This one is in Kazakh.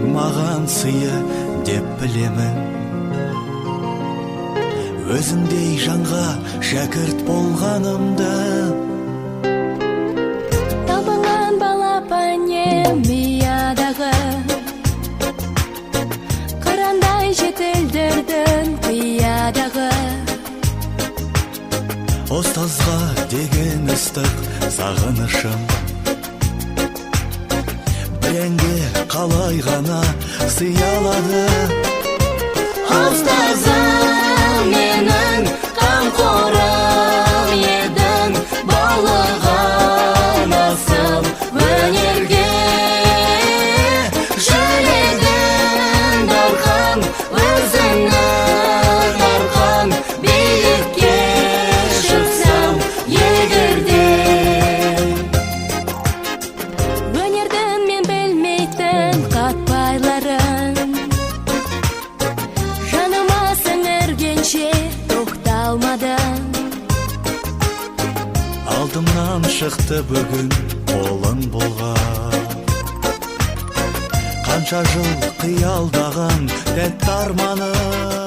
Маған сыйы деп білемін. Өзіңдей жанға шәкірт болғанымды. Талпынған балапан ем ұядағы, қырандай жетілдірдің қиядағы. Ұстазға деген ыстық сағынышым бір әнге қалай ғана сыя алады? Ұстазым менің, қамқорым едің, баулыған асыл өнерге. Жүрегің дарқан, өзіңнің арқан, биікке шықсам егерде. Өнердің мен білмейтін қатпарларын жаныма сіңіргенше тоқталмадым. Алдымнан шықты бүгін қолын бұлғап, қанша жыл қиялдаған тәтті арманым.